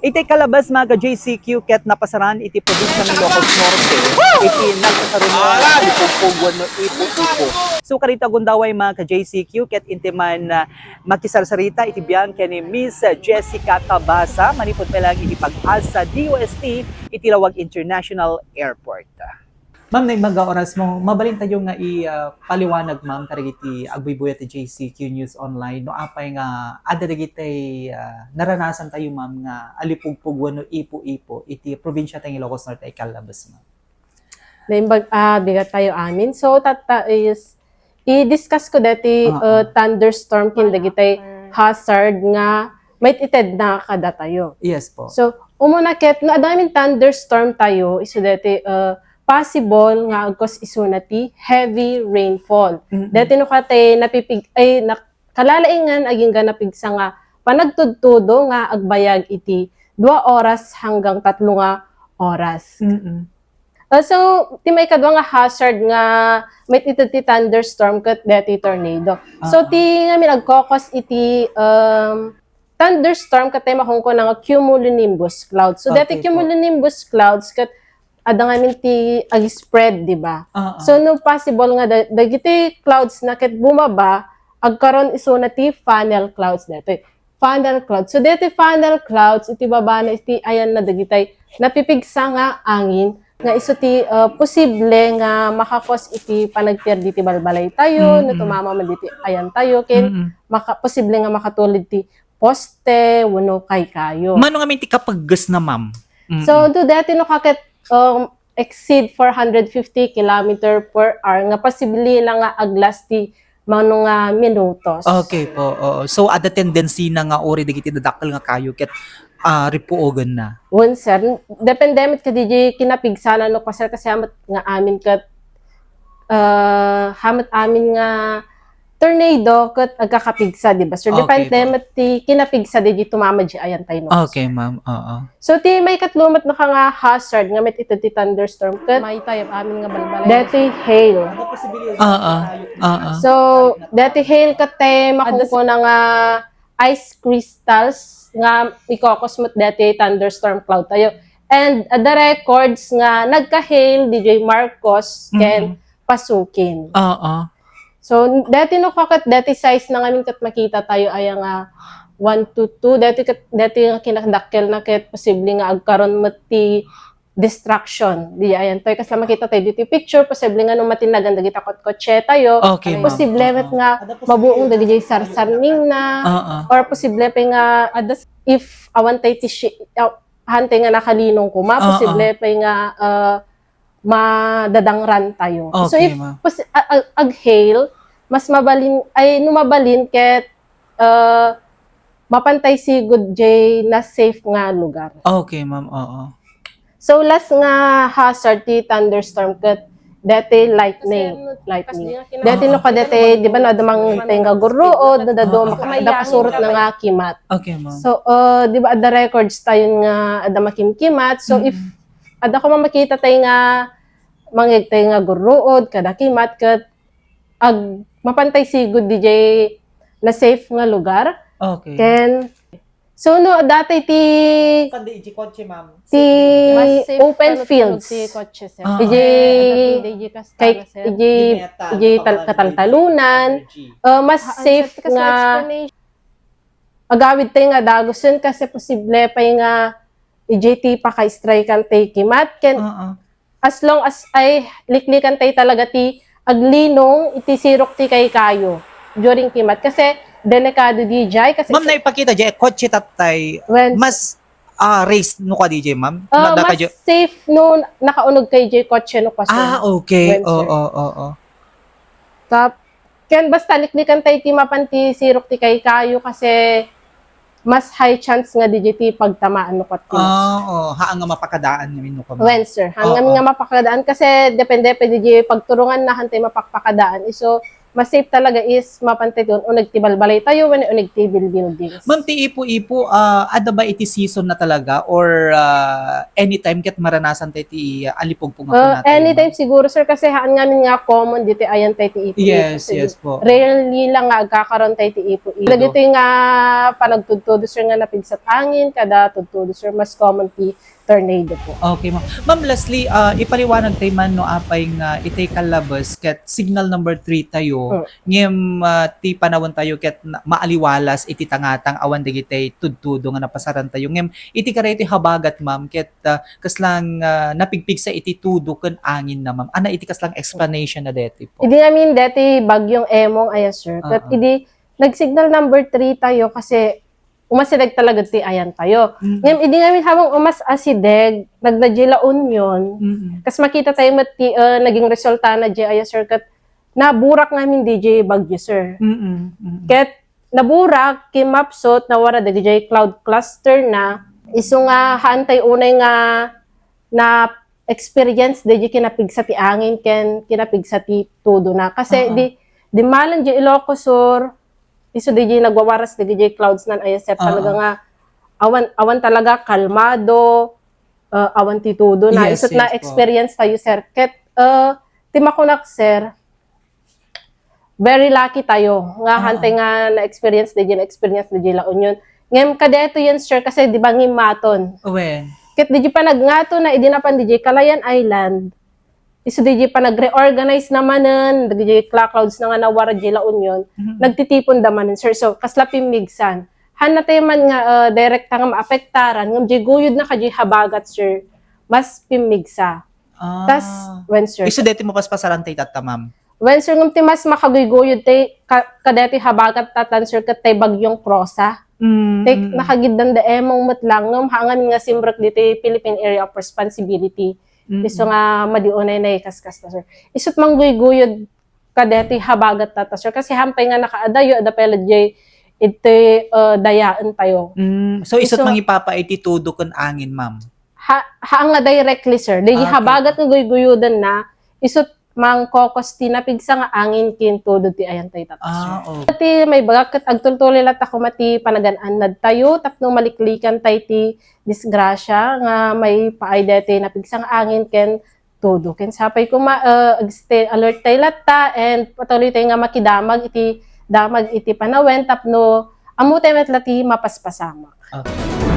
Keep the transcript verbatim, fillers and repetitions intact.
Iti kalabas, mga ka-J C Q, ket napasaran iti probinsiang Ilocos Norte iti nagsasarunong a lipugpog wenno ipu-ipu. So, kadita gundaway, mga ka-J C Q, ket inti man, ah, makisarsarita iti biag ken ni Miss Jessica Tabasa manipud pay laeng iti pag-asa D O S T iti Laoag International Airport. Ma'am, naimbag nga oras mo, mabalintayo nga i-, ah, paliwanag, ma'am, kadagiti agbuybuyat ti J C Q News Online, no apay nga adda dagiti, ah, naranasantayo, ma'am, nga alipugpog wenno ipu-ipu iti probinsia ta Ilocos Norte a kalabas, ma'am. Naimbag, ah, bigat tayo amin. So, tatta is, i-discuss ko dati, Oo. uh, thunderstorm ken dagiti hazard nga maited na kadatayo. Yes po. So, umuna ket, no adda ngamin thunderstorm tayo, isu dati, uh, possible nga agkos isuna ti heavy rainfall. Mm-mm. Dati no kate napipig-, ay, nak-, kalalaingan agingga napigsa nga panagtudtudo nga agbayag iti dua oras hanggang tatlo nga oras. Mm-mm. Uh, so, ti maikadua nga hazard nga maited ti thunderstorm ket dati tornado. So, Ah, ah. ti ngamin agkokos iti, um, thunderstorm ket ti makunkuna nga cumulonimbus clouds. So, dati Okay po. cumulonimbus clouds ket adda ngamin ti ag-spread, di ba? Ah, ah. So, no possible nga da-, dagiti clouds na ket bumaba, agkaron isuna ti funnel clouds dati. Funnel clouds. So, dati funnel clouds, iti babana, iti ayan na dagitay napipigsa nga angin, nga isu ti, uh, posible nga makakos iti panagperdi ti balbalay tayo, no Mm-mm. tumama man diti ayan tayo, ken Mm-mm. maka-, posible nga makatulid ti poste, wenno kaykayo. Mano ngamin ti kapaggesna, ma'am? Mm-mm. So, do dati no kaket, um, exceed four hundred fifty kilometer per hour, nga posible na nga aglas ti mano nga minutos. Okay po, oo. So, adda tendency na nga uri dagiti dadakkel nga kayo ket, ah, ripuogen na. Wen, sir. Depende met kadi di kinapigsana no, sir, kasi hamet nga amin ket, ah, hamet amin nga tornado ket agkakapigsa, di ba, sir? Okay Depende po. met ti kinapigsa di tumama di ayan tayo, no, Okay, sir. ma'am. Oo. So, ti maikatlo met no ka nga hazard nga maited ti thunderstorm ket maytayab amin nga balbalay. Dati hail. Oo, oo. So, dati hail ket ti makunkuna nga ice crystals nga ikokos met dati thunderstorm cloud tayo. And, uh, the records nga nagka-hail, D J Marcos, ken Mm-mm. Pasukin. Oo. So, dati no kaket, dati size na ngamin ket makita tayo aya nga one to two. Dati ket, dati nga kinadakkel na ket posible nga agkaron met ti destruction. Di ayan tayo, kasla makita tayo dito picture, posible nga no matinagan dagita kot-, kotse tayo, Okay, ma'am. posible met Oo. nga mabuong dagiti sarsarning na, Oo. or posible pa nga, adas, if awan tayo ti shi-, aw-, hantay nga nakalinong kuma, Oo. posible pa nga, uh, madadangran tayo. So, Okay, if ma'am. pos-, a-, a-, ag-hail, mas mabalin, ay, no mabalin ket, uh, mapantay sigud jay na safe nga lugar. Okay, ma'am. Oo. So, last nga hazard ti thunderstorm ket dati lightning. Kasi ano, Lightning. kasi nga Dati no Oo. kadati, di ba, no, adda mangtay nga gurruod, no, dado, Oo. maka-, adda kasurot na nga kimat. Okay, ma'am. So, uh, di ba, adda records tayo nga adda makimkimat. So, if Mm-mm. adda ko makita tayo nga mangegtay nga gurruod, kada kimat, ket ag-, mapantay sigud D J na safe nga lugar. Okay. Ken, so, no, dati ti Kundi iti kotse, ma'am. ti Mas safe open ka no fields. ti kotse, sir. Ah. Iti Iti kay, kastara, sir. iti Gineta, tal-, kataltalunan, energy. Uh, mas Ah, ang safe safe kasi nga explanation. agawid tayo nga dagusen kasi posible pa nga iti ti paka-strike-an tayo kimat. Ken Oo. as long as ay liklikan tayo talaga ti aglinong iti sirok ti kaykayo during kimat. Kasi delikado di jay. Kasi Ma'am, sa- naipakita jay, kotse tatay, When- mas, ah, race no ka di jay, ma'am? Ah, Nadaka mas jay- safe no nakaunog kayo jay kotse no kasi. Ah, okay. When, sir. Oo, oo, oo. Tap-, ken basta liklikan tayo ti mapan ti sirok ti kaykayo kasi mas high chance nga di jay ti pagtamaan no ket ti Ah, oo. Haan nga mapakadaan ngamin no kami. Wen, sir. Haan Oo. ngamin nga mapakadaan kasi depende pwede di pagturungan na hantay mapakpakadaan. Isu, mas safe talaga is mapan tayo uneg ti balbalay tayo wenno uneg ti buildings. Ma'am, ti Ipu-Ipu, ah, adda ba iti season na talaga or, ah, anytime ket maranasan tayo ti, ah, alipugpug nga Uh, kunatayo, anytime siguro, sir, kasi haan ngamin nga common dito ayan tayo ti Ipu-Ipu. Yes, Kasi yes po. Rarely lang nga agkakaroon tayo ti Ipu-Ipu. Ido. Dagiti nga panagtudtudo, sir, nga napigsat angin, kada tudtudo, sir, mas common ti tornado po. Okay, ma'am. Ma'am, lastly, ah, ipaliwanag tayo man no apay nga itay kalabas ket signal number three tayo. Hmm. Ngem, ah, ti panawen tayo ket na- maaliwalas iti tangatang awan dagitay tudtudo nga napasaran tayo. Ngem iti kadaytoy habagat, ma'am, ket, ah, kaslang, ah, napigpigsa iti tudo ken angin na, ma'am. Ana iti kaslang explanation na deti po? Idi ngamin deti bagyong Emong aya, sir. Ket Ah, ah. Idi nag-signal number three tayo kasi umasideg talaga ti ayan tayo. Mm. Ngem idi ngamin habang umas asideg, nagna diay La Union, Mm-mm. kas makita tayo met ti, uh, naging resulta na diay aya, sir, ket naburak ngamin diay bagyo, sir. Mm-mm. Mm-mm. Ket naburak, kimmapsut, nawara dagiti cloud cluster na, isu nga haan tayo unay nga na experience diay kinapigsa ti angin ken kinapigsa ti tudo na. Kasi Oo. Di, dimmalen diay Ilocos Sur, isu diay nagwawaras dagiti clouds nan aya, sir, Oo. Talaga nga awan, awan talaga kalmado, uh, awan ti tudo na. Yes, Isut yes po. Na-experience tayo, sir. Ket, uh, ti makunak, sir, very lucky tayo nga Ah. Hantay nga na-experience diay, na-experience diay La Union. Ngem kadetoyen, sir, kasi di ba ngimmaton? Wen. Ket diay panagngato na idi napan diay Calayan Island. Isu diay panag-reorganize na manen, diay cla-, clouds na nga nawara diay La Union, Mhm. nagtitipon da manen, sir. So, kasla pimmigsan. Haan na tayo man nga, uh, direkta nga maapektaran, ngem diay guyod na kadiay habagat, sir, mas pimmigsa. Ah. Tas, wen, sir. Isu deti mapaspasaran tayo tatta, ma'am. Wen, sir, ngem ti mas makaguyguyod ti ka-, kadeti habagat tatan, sir, ket ti bagyong Rosa. Mm, Ti mm. Nakagiddan da Emong met lang, ngem haangan nga simrek diti Philippine Area of Responsibility. Mm-mm. Isu nga madi unay na ikaskasta, sir. Isut mangguyguyod kadeti habagat tata, sir. Kasi hampay nga nakaadayo, adda pay la diay iti, uh, dayaen tayo. Mm. So, isut Isu- mangipapa iti tudo ken angin, ma'am? Ha, haan nga directly, sir. Diay Ah, okay. Habagat nga guyguyudan na, isut mangkokos ti napigsa nga angin ken tudo ti ayan tayo tata, sir. Ah, okay. Iti maibagak ket agtultuloy latta koma ti panagan-annad tayo tapno maliklikan tayo ti disgrasya nga maipaay deti napigsa nga angin ken tudo. Ken sapay koma, uh, agstay alert tayo latta and patuloy tayo nga makidamag iti damag iti panawen tapno ammo tayo met la ti mapaspasamak. Okay.